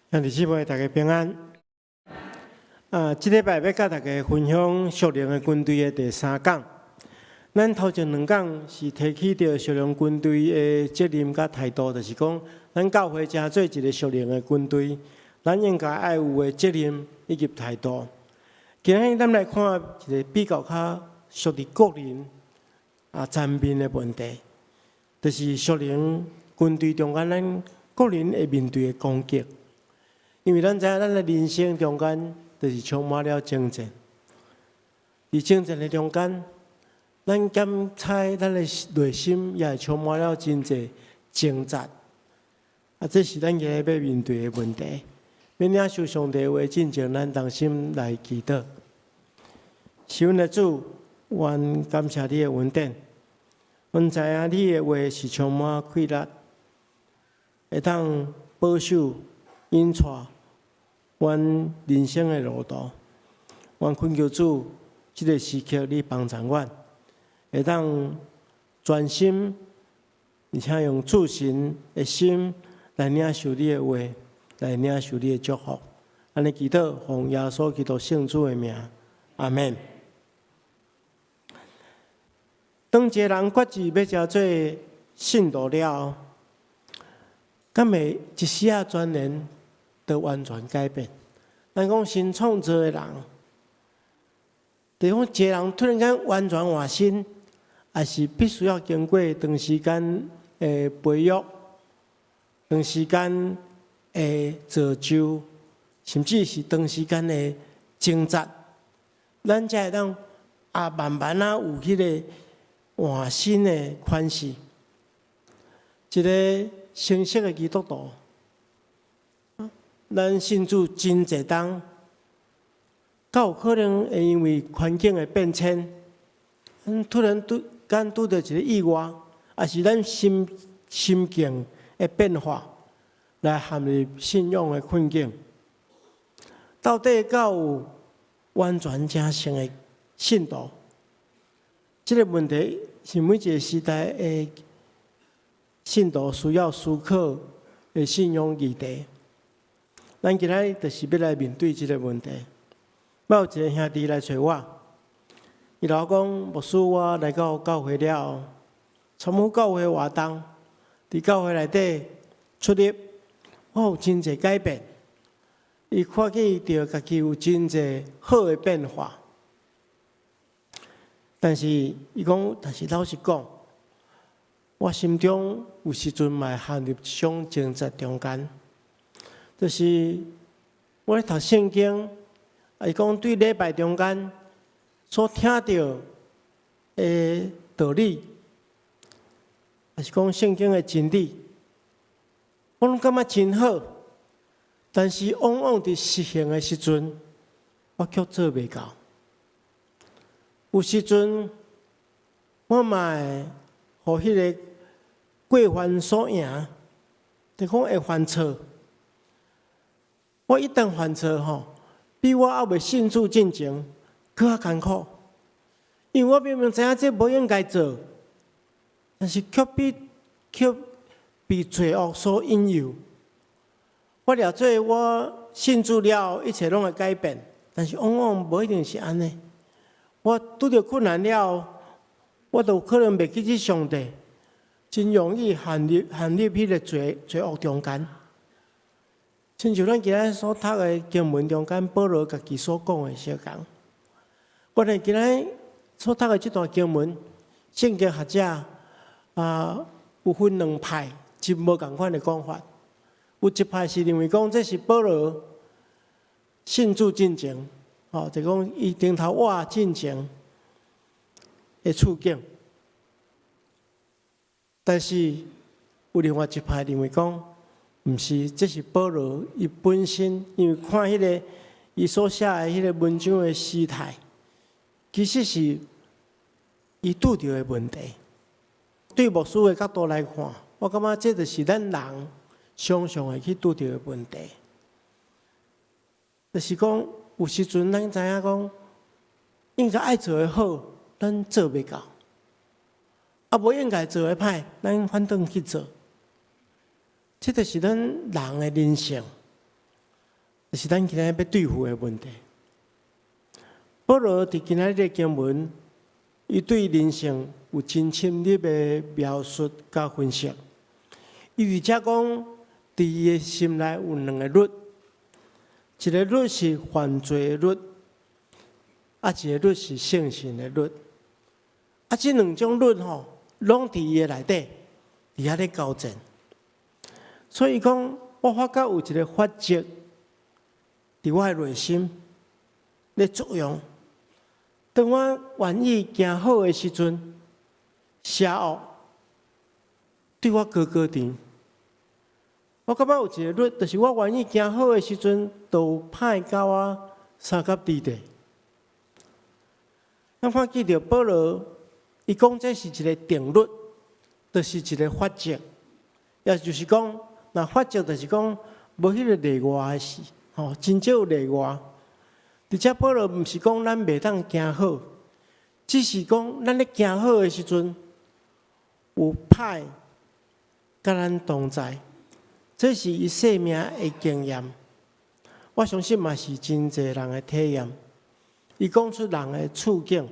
兄弟姊妹，大家平安。啊，這禮拜欲佮大家分享屬靈的軍隊的第三講。咱頭前兩講是提起著屬靈軍隊的責任佮態度，就是講，咱教會成做一个屬靈的軍隊，咱應該愛有的責任以及態度。今仔日咱來看一个比較較屬佇個人啊層面的問題，就是屬靈軍隊中間咱個人會面對的攻擊。因為咱知影，咱的人生中間就是充滿了爭戰。佇爭戰的中間，咱檢猜咱的內心也會充滿了真濟掙扎。啊，這是咱今日欲面對的問題。欲領受上帝話進前，咱同心來祈禱。是阮的主，阮感謝你的恩典。阮知影你的話是充滿氣力，會當保守引帶阮人生的路途。阮懇求主，這个時刻你幫助阮，會當專心，而且用注神的心來領受你的話，來領受你的祝福。按呢祈禱，奉耶穌基督聖子的名，阿們。當一个人決志欲成做信徒了後，敢會一時仔轉然就完全改變？咱講新創造的人，就是講一个人突然間完全換新，抑是必須要經過長時間的培育、長時間的造就，甚至是長時間的掙扎，咱才會當啊慢慢仔有彼个換新的款式。一个成熟的基督徒，咱信主真濟冬，敢有可能會因為環境的變遷，咱突然拄間拄著一个意外，抑是咱心心境的變化，來陷入信仰的困境。到底敢有完全成聖的信徒？這个問題是每一个時代的信徒需要思考的信仰議題。咱今仔日就是欲來面對這个問題。我有一个兄弟來揣我，伊共我講，牧師，我來到教會了後，參與教會活動，佇教會內底出入，我有真濟改變。伊看見著家己有真濟好的變化，但是伊講，但是老實講，我心中有時陣嘛會陷入一種掙扎中間，就是我咧讀聖經，伊講對禮拜中間所聽著的道理，抑是講聖經的真理，我攏感覺真好，但是往往佇實行的時陣，我卻做袂到。有時陣我嘛會予彼个過犯所贏，就講會犯錯。我一旦犯錯吼，比我猶未信主進前閣較艱苦，因為我明明知影這無應該做，但是卻被罪惡所引誘。我掠做我信主了後，一切攏會改變，但是往往無一定是按呢。我拄著困難了後，我就有可能袂記起上帝，真容易陷入彼个罪惡中間。親像咱今仔所讀的經文中間，保羅家己所講的相仝。我哋今仔所讀的這段經文，聖經學者啊有分兩派，真無仝款的講法。有一派是認為講這是保羅信主進前，哦，就講伊頂頭活進前的處境。但是有另外一派認為講，毋是，這是保羅伊本身，因為看彼个伊所寫的彼个文章的時態，其實是伊拄著的問題。對牧師的角度來看，我感覺這就是咱人常常會去拄著的問題。就是講，有時陣咱知影講，應該愛做的好，咱做袂到；啊，無應該做的歹，咱反轉去做。這就是咱人的人性。就是咱今仔日欲對付的問題。保羅佇今仔日的經文，伊對人性有真深入的描述佮分析。伊佇遮講，佇伊的心內有兩个律，一个律是犯罪的律，啊，一个律是聖神的律。啊，這兩種律吼，攏佇伊的內底，佇遐咧交戰。所以講，我發覺有一个法則，佇我的內心咧作用。當我願意行好的時陣，邪惡對我高高懸。我感覺有一个律，就是我願意行好的時陣，就有歹佮我相佮佇咧。咱看見著保羅，伊講這是一个定律，就是一个法則，也就是講，若法則就是講無彼个例外的事，吼，真少有例外。而且保羅毋是講咱袂當行好，只是講咱咧行好的時陣，有歹佮咱同在，這是伊生命的經驗。我相信嘛是真濟人的體驗。伊講出人的處境，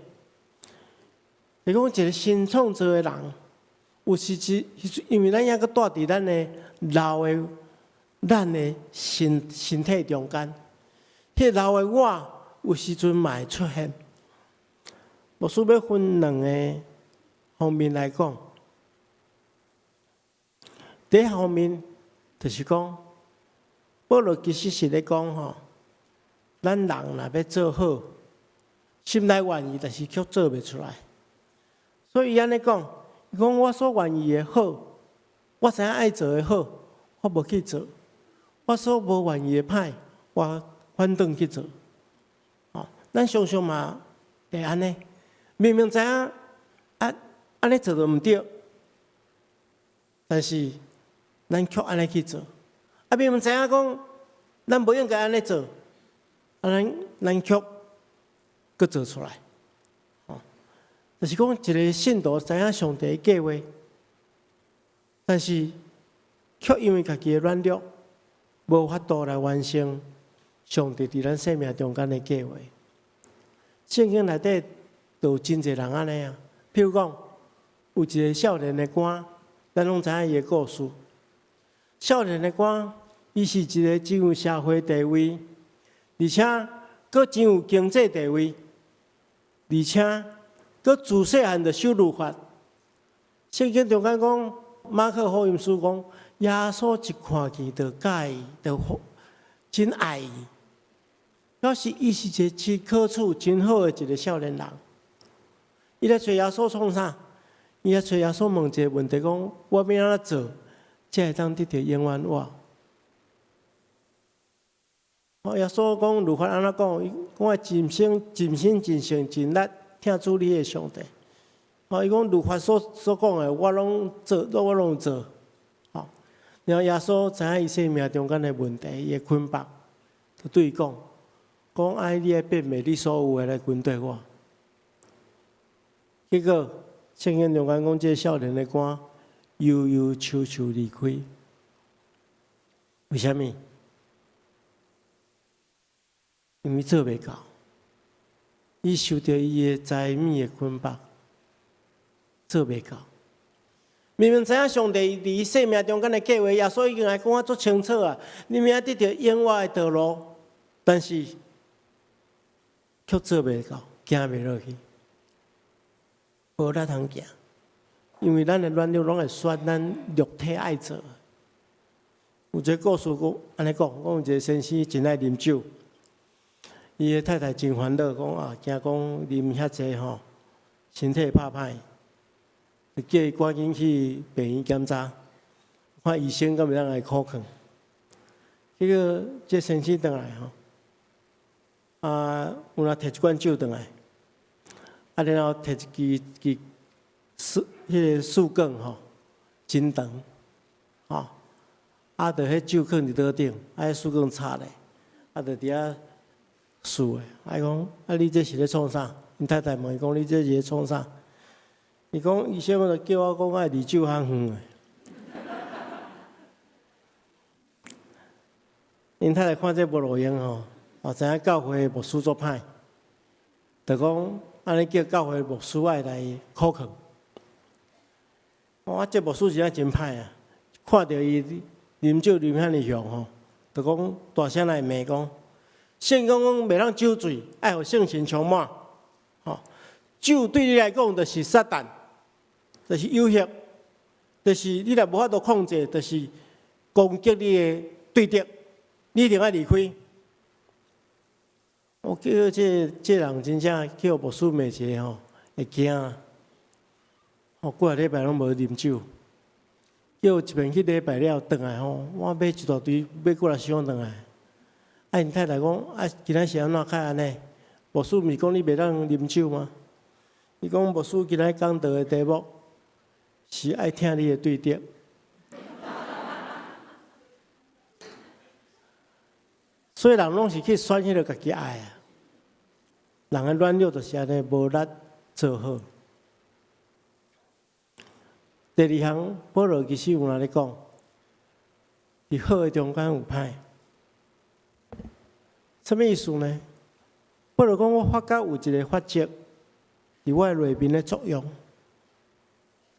伊講一个新創造的人，有時陣，因為咱猶閣蹛佇咱的老的咱的身體中間，彼个老的我有時陣嘛會出現。牧師欲分兩个方面來講，第一方面就是講，保羅其實是咧講吼，咱人若欲做好，心內願意，但是卻做袂出來。所以按呢講，伊講我所願意的好，我知影愛做的好，我無去做；我所無願意的歹，我反轉去做。哦，咱常常嘛會按呢，明明知影啊，按呢做就毋對，但是咱卻按呢去做。啊，明明知影講，咱無應該按呢做，啊，咱卻閣做出來。哦，就是講一个信徒知影上帝的計劃，但是卻因為家己的軟弱，無法度來完成上帝佇咱生命中間的計劃。聖經內底就有真濟人按呢啊，譬如講，有一个少年的官，咱攏知影伊的故事。少年的官，伊是一个真有社會地位，而且閣真有經濟地位，而且閣自細漢就守律法。聖經中間講，馬可福音書講，耶穌一看見就佮意，就真愛伊。表示伊是一个真可取、真好的一个少年人。伊來揣耶穌創啥？伊來揣耶穌問一个問題，講我欲按怎做，才會當得著永遠活？哦，耶穌講律法按怎講？伊講愛盡心、盡心、盡性、盡力疼主你的上帝。哦，伊講律法所講的，我攏做，我攏有做。吼，然後耶穌知影伊生命中間的問題，伊的捆綁，就對伊講：講愛你愛變賣你所有的來跟綴我。結果聖經中間講，這个少年的官憂憂愁愁離開。為啥物？因為做袂到，伊受著伊的財物的捆綁，做袂到。明明知影上帝佇伊生命中間的計劃，耶穌已經來講啊足清楚啊，你欲得著永活的道路，但是卻做袂到，行袂落去，無力通行，因為咱的軟弱攏會選咱肉體愛做。有一个故事講，按呢講，講有一个先生真愛啉酒，伊的太太真煩惱，講啊，驚講啉遐濟吼，身體會拍歹，就叫伊趕緊去病院檢查，看醫生敢會當來苦勸。結果這先生轉來吼，啊，有若提一罐酒轉來，啊，然後提一支支樹，彼个樹棍吼，真長，吼，啊，就彼酒囥佇桌頂，啊，彼樹棍插咧，啊，就佇遐試的，啊，伊講，啊，你這是咧創啥？𪜶太太問伊講，你這是咧創啥？伊講，醫生就叫我講愛離酒較遠的。𪜶太太看這無路用吼，哦，知影教會牧師足歹，就講按呢叫教會牧師愛來考課。哦，啊，這牧師真正真歹啊！看著伊啉酒啉遐爾凶吼，就講大聲來罵講，聖經講袂當酒醉，愛予聖神充滿。吼，酒對你來講就是撒旦，就是誘惑，就是你若無法度控制，就是攻擊你的對敵，你一定愛離開。我叫這這人真正叫牧師罵一下吼，會驚。哦，幾個禮拜攏無啉酒，叫一遍去禮拜了，轉來吼，我買一大堆，買過來箱轉來。啊，𪜶太太講，啊，今仔是按怎較按呢？牧師毋是講你袂當啉酒嗎？伊講牧師今仔講道的題目是愛疼你的對敵。所以人攏是去選彼個家己愛啊。人的軟弱就是按呢，無力做好。第二項，保羅其實有來咧講，佇好的中間有歹，啥物意思呢？保羅講，我發覺有一個法則，佇我的內面咧作用，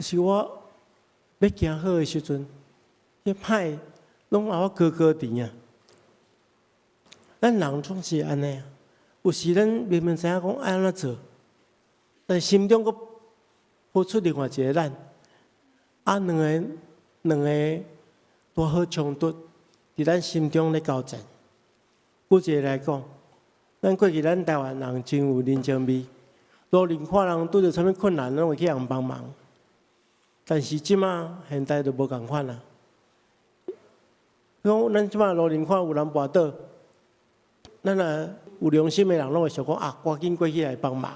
是我欲行好的時陣，彼歹攏予我高高懸啊。咱人總是按呢，有時咱明明知影講愛按怎做，但心中閣浮出另外一個咱。啊，兩個拄好衝突，佇咱心中咧交戰。舉一個來講，咱過去咱台灣人真有人情味，路面看人拄著啥物困難，攏會去予幫忙。但是這馬現代就無仝款啦。講咱這馬路面看有人跋倒，咱若有良心的人，攏會想講啊，趕緊過去來幫忙。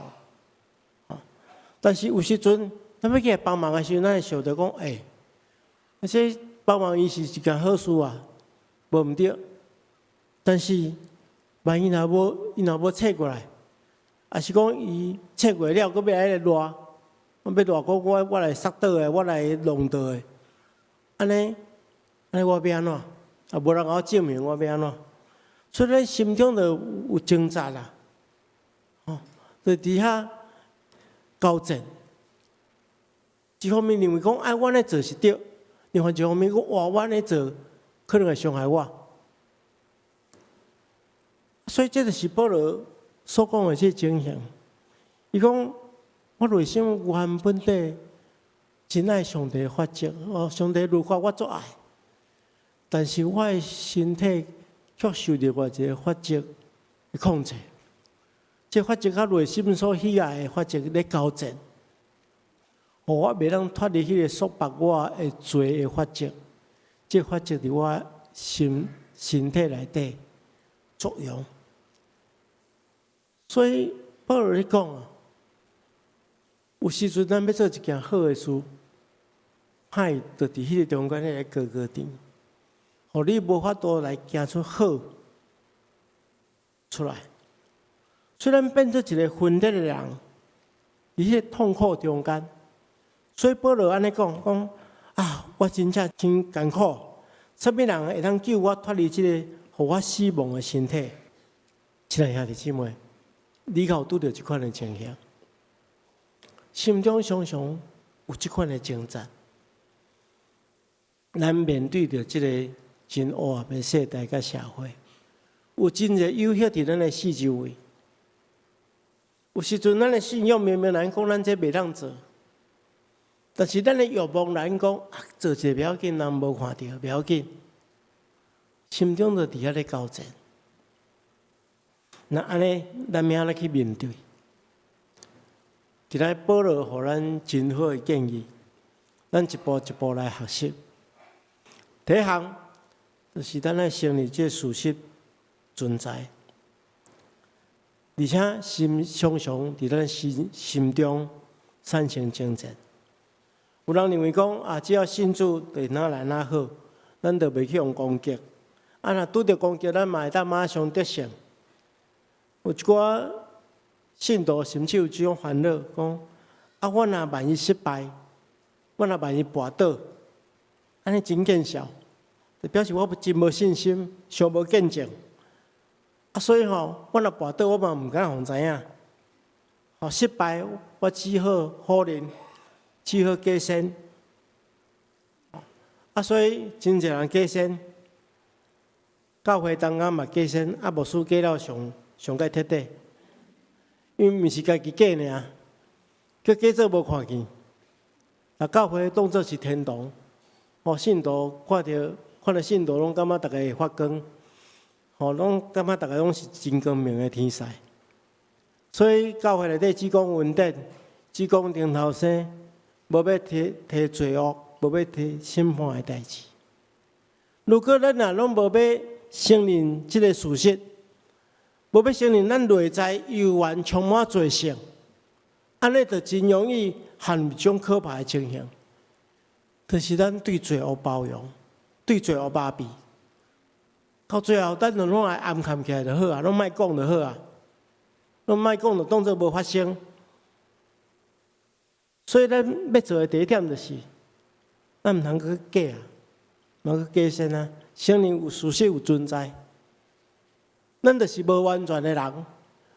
但是有時陣，咱欲去幫忙的時陣，咱會想著講，欸，這幫忙伊是一件好事啊，無毋對。但是萬一若無伊若無切過來，抑是講伊切過了，閣欲來賴，欲賴講我我來殺倒的，我來弄倒的，按呢按呢我欲按怎？啊，無人共我證明我欲按怎？所以咱心中就有掙扎啦，吼，就佇遐交戰。一方面認為講，哎，我按呢做是對；另外一方面講，哇，我按呢做可能會傷害我。所以這就是保羅所講的這個情形。伊講，我內心原本底真愛上帝的法則，哦，上帝律法我足愛，但是我的身體卻受另外一個法則的控制。這法則佮內心所喜愛的法則咧交戰。予我袂當脫離彼個束縛我的罪的法則，這法則佇我心身體內底作用。所以保羅咧講啊，有時陣咱欲做一件好的事，歹就佇彼個中間咧來高高懸，予你無法度來行出好出來。雖然變做一個分裂的人，佇彼個痛苦中間。所以保羅按呢講，講啊，我真正真艱苦，啥物人會當救我脫離這個予我死亡的身體？親愛兄弟姊妹，你敢有拄著這款的情形？心中常常有這款的掙扎。咱面對著這個真黑暗的世代佮社會，有真濟誘惑佇咱的四周圍。有時陣咱的信仰明明咱講咱這袂當做。但是咱的欲望來講，啊，做一下袂要緊，人無看著袂要緊，心中就佇遐咧交戰。那按呢，咱欲按怎去面對？今仔保羅予咱真好的建議，咱一步一步來學習。第一項就是咱愛承認這事實存在，而且心常常佇咱心心中產生掙扎。有人認為講啊，只要信主，就哪來哪好，咱就袂去予攻擊。啊，若拄著攻擊，咱嘛會當馬上得勝。有一寡信徒甚至有這種煩惱，講啊，我若萬一失敗，我若萬一跋倒，按呢真見笑。就表示我真無信心，上無見證。啊，所以吼，我若跋倒，我嘛毋敢予人知影。吼，失敗，我只好否認，只好假仙。啊，所以真濟人假仙，教會當中嘛假仙，啊，牧師假了上上蓋徹底，因為毋是家己假爾，閣假做無看見。啊，教會當做是天堂，哦，信徒看著看著信徒攏感覺逐个會發光，吼，攏感覺逐个攏是真光明的天使。所以教會內底只講恩典，只講重頭生，無欲提提罪惡，無欲提審判的代誌。如果咱若攏無欲承認這个事實，無欲承認咱內在猶原充滿罪性，按呢就真容易陷入一種可怕的情形，就是咱對罪惡包容，對罪惡麻痹，到最後咱就攏來掩蓋起來就好啊，攏莫講就好啊，攏莫講就當做無發生。所以咱欲做的第一點就是，咱毋通閣假啊，毋通閣假仙啊，承認有事實有存在。咱就是無完全的人，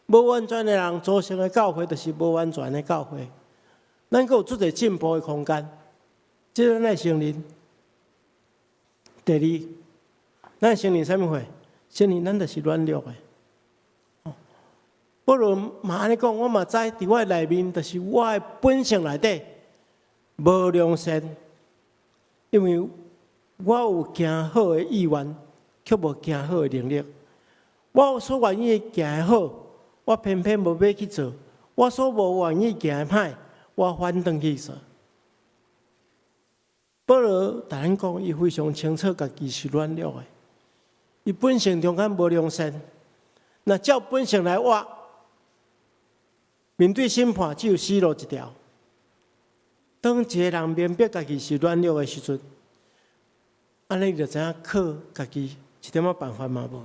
無完全的人組成的教會就是無完全的教會。咱閣有足濟進步的空間，這咱愛承認。第二，咱承認啥物貨？承認咱就是軟弱的。保羅嘛按呢講，我嘛知佇我的內面，就是我的本性內底無良善，因為我有行好的意願，卻無行好的能力。我所願意行的好，我偏偏無欲去做；我所無願意行的歹，我反轉去做。保羅共咱講，伊非常清楚家己是軟弱的，伊本性中間無良善。若照本性來活，面對審判只有死路一條。當一个人明白家己是軟弱的時陣，按呢就知影靠家己一點仔辦法嘛無，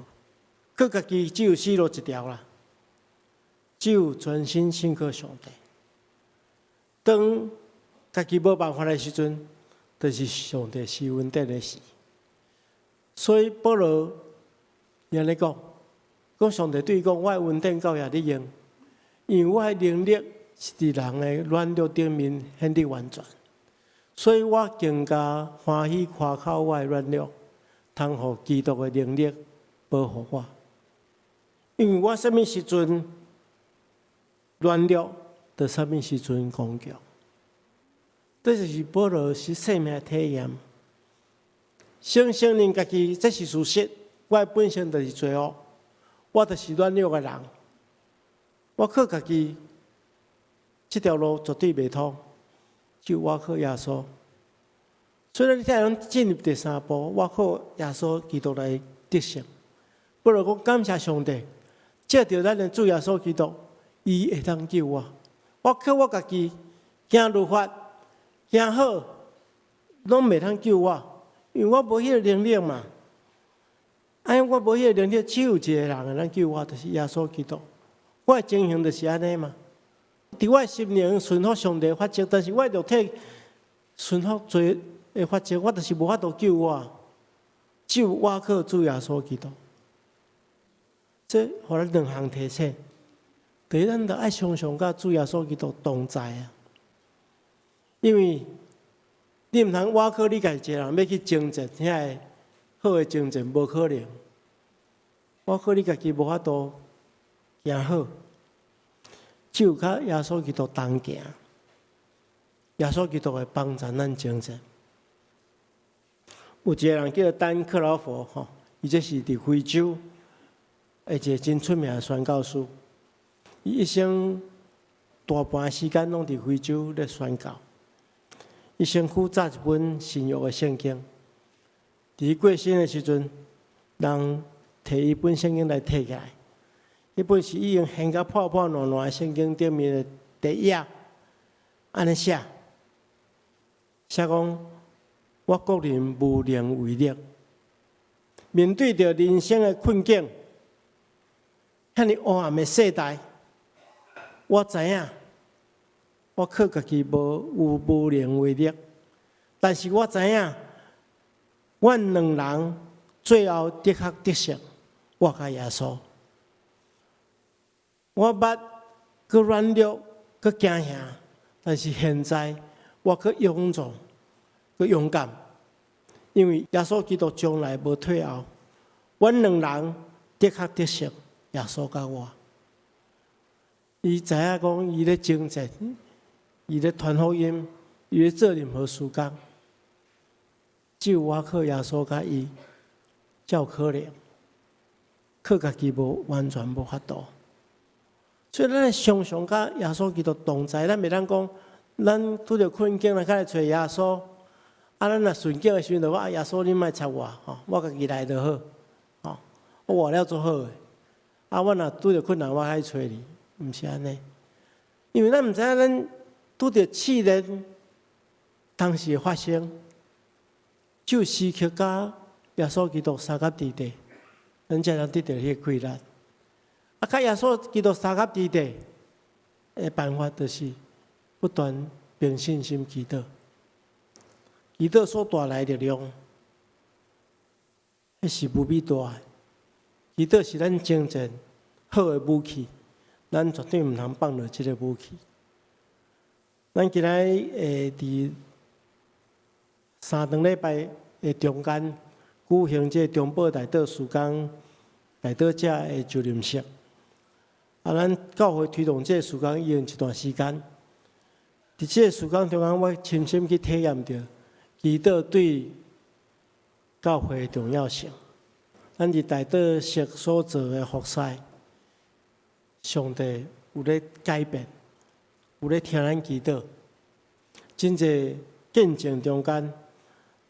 靠家己只有死路一條啦，只有專心信靠上帝。當家己無辦法的時陣，就是上帝施恩典的時。所以保羅按呢講，講上帝對伊講：我的恩典夠予你用，因為我的能力是佇人的軟弱頂面顯得完全，所以我更加歡喜誇口我的軟弱，通予基督的能力保護我。因為我啥物時陣軟弱，就啥物時陣剛強。這就是保羅是生命的體驗。先承認家己這是事實，我的本性就是罪惡，我就是軟弱的人。我靠家己，這條路絕對袂通，只有我靠耶穌。所以你聽講進入第三步，我靠耶穌基督來得勝。保羅講感謝上帝，藉著咱的主耶穌基督，伊會當救我。我靠我家己，行律法，行好，攏袂通救我，因為我無彼個能力嘛。哎，我無彼個能力，只有一個人會當救我，就是耶穌基督。我的情形就是按呢嘛。佇我的心靈順服上帝法則，但是我的肉體順服罪的法則，我就是無法度救我。只有我靠主耶穌基督。這予咱兩項提醒：第一，咱著愛常常佮主耶穌基督同在啊。因為你毋通倚靠你家己一個人欲去征戰，遐个好的征戰無可能。倚靠你家己無法度行好，只有佮耶穌基督同行，耶穌基督會幫助咱征戰。有一個人叫做丹克勞佛吼，伊這是佇非洲一個真出名的宣教師。伊一生大半時間攏佇非洲咧宣教。伊身軀紮一本新約的聖經，佇伊過身的時陣，人提伊本聖經來提起來。彼本是已經掀甲破破爛爛的聖經頂面的第一頁，按呢寫，寫講我個人無能為力，面對著人生的困境，遐爾黑暗的世代，我知影，我靠家己無有無能為力，但是我知影，阮兩人最後的確得勝，我佮耶穌。我捌閣軟弱，閣驚嚇，但是現在我閣勇壯，閣勇敢，因為耶穌基督從來無退後。阮兩人的確得勝，耶穌佮我。伊知影講，伊咧征戰，伊咧傳福音，伊咧做任何事工，只有我靠耶穌佮伊，才有可能。靠家己無完全無法度。所以咱常常佮耶穌基督同在，咱袂當講，咱拄著困境，咱較來揣耶穌。啊，咱若順境的時陣，就講啊，耶穌你莫插我，吼，我家己來就好，吼，我活了足好的。啊，我若拄著困難，我愛揣你，毋是按呢。因為咱毋知影咱拄著試煉當時會發生，只有時刻佮耶穌基督相佮佇底，咱才能得著彼個氣力。啊，佮耶穌基督相佮佇底的辦法，就是不斷憑信心祈禱，祈禱所帶來的力量，彼是無比大的。祈禱是咱征戰好的武器，咱絕對毋通放落這个武器。咱今仔會佇三頓禮拜的中間舉行這个中保代禱事工代禱者的就任式。啊，咱教會推動這个事工已經一段時間。佇這个事工中間，我親身去體驗著祈禱對教會的重要性。咱佇代禱室所做的服侍，上帝有咧改變，有咧聽咱祈禱。真濟見證中間，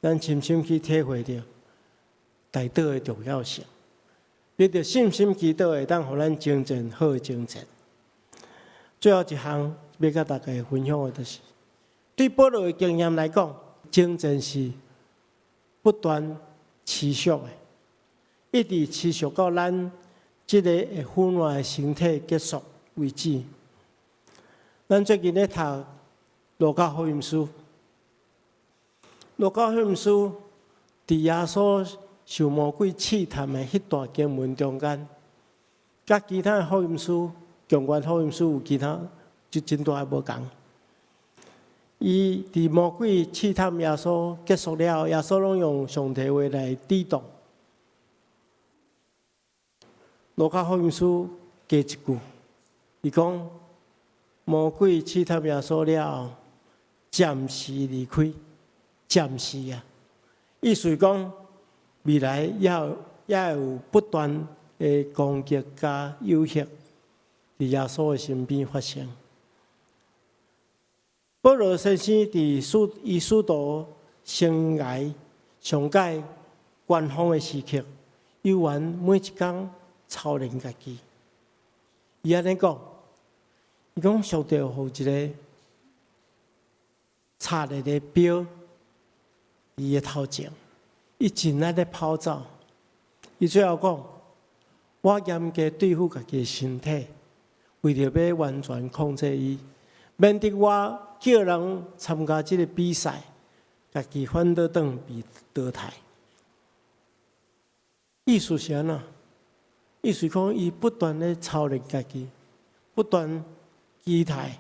咱親身去體會著代禱的重要性。憑著信心祈禱，會當予咱征戰好的征戰。最後一項欲佮大家分享的，就是對保羅的經驗來講，征戰是不斷持續的，一直持續到咱這个會腐爛的身體結束為止。咱最近咧讀路加福音書，路加福音書佇耶穌受魔鬼試探的彼段經文中間，佮其他的福音書、強權福音書有其他就真大的無仝。伊佇魔鬼試探耶穌結束了後，耶穌攏用上帝話來抵擋。路加福音書加一句，伊講魔鬼試探耶穌了後，暫時離開，暫時啊，意思講未來猶會有不斷的攻擊佮誘惑，佇耶穌的身邊發生。保羅先生佇伊使徒生涯上蓋高峰的時刻，猶原每一工操練家己。伊按呢講，伊講上帝予一个插一个標佇伊的頭前，伊盡力咧跑走。伊最後講：我嚴格對付家己的身體，為著欲完全控制伊，免得我叫人參加這个比賽，家己反倒轉被淘汰。意思是按怎？意思講，伊不斷咧操練家己，不斷期待，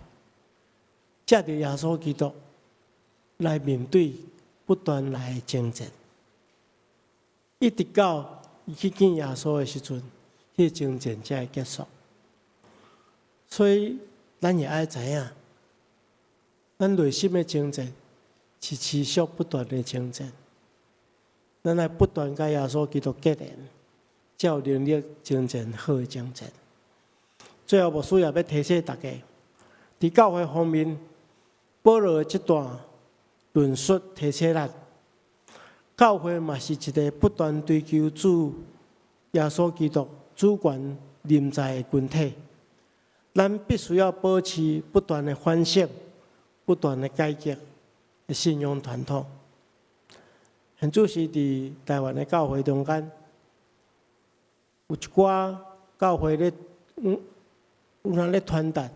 藉著耶穌基督來面對不斷來的征戰，一直到伊去見耶穌的時陣，彼个征戰才會結束。所以，咱也愛知影，咱內心的征戰是持續不斷的征戰。咱愛不斷佮耶穌基督結連，才有能力征戰好的征戰。最後，牧師也欲提醒大家，佇教會方面，保羅的這段論述提醒咱，教會嘛是一个不斷追求主耶穌基督主權臨在的群體。咱必須要保持不斷的反省、不斷的改革的信仰傳統。現主時佇台灣的教會中間，有一寡教會咧，有人咧傳達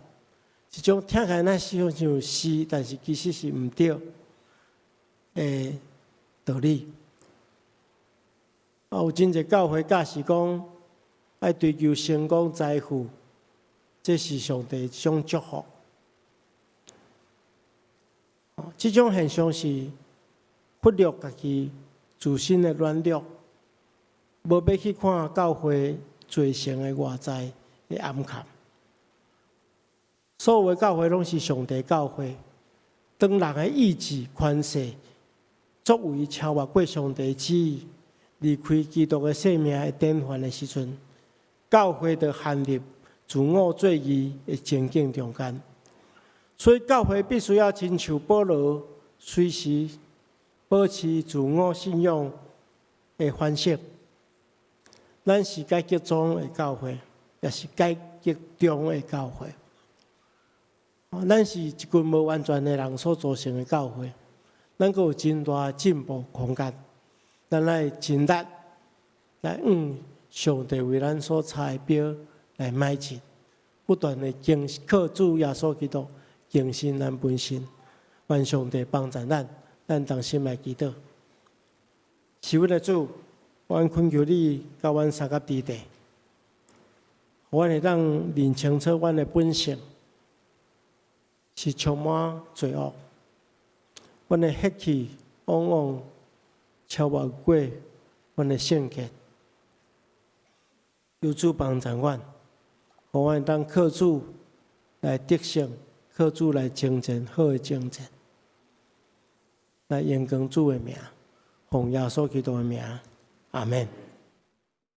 一種聽起來若像像是，但是其實是毋對的道理。啊，有真濟教會教示講，愛追求成功、財富，這是上帝一種祝福。這種現象是忽略家己自身的軟弱，無欲去看教會罪性的外在的暗崁。所有的教會攏是上帝教會，當人的意志、權勢作為超越過上帝旨意，離開基督的生命的典範的時陣，教會就陷入自我作義的情境中間。所以教會必須要親像保羅，隨時保持自我信仰的反省。咱是改革宗的教會，也是改革中的教會。咱是一群無完全的人所組成的教會，咱閣有真大進步空間。咱愛盡力來按上帝為咱所插的標來邁進，不斷的更靠主耶穌基督更新咱本身，願上帝幫助咱，咱同心來祈禱。是阮的主，阮懇求你佮阮相佮佇地，予阮會當認清楚阮的本性是充滿罪惡，阮的血氣往往超越過阮的聖潔。求主幫助阮，予阮會當靠主來得勝，靠主來征戰，好的征戰，來榮光主的名，奉耶穌基督的名，阿門。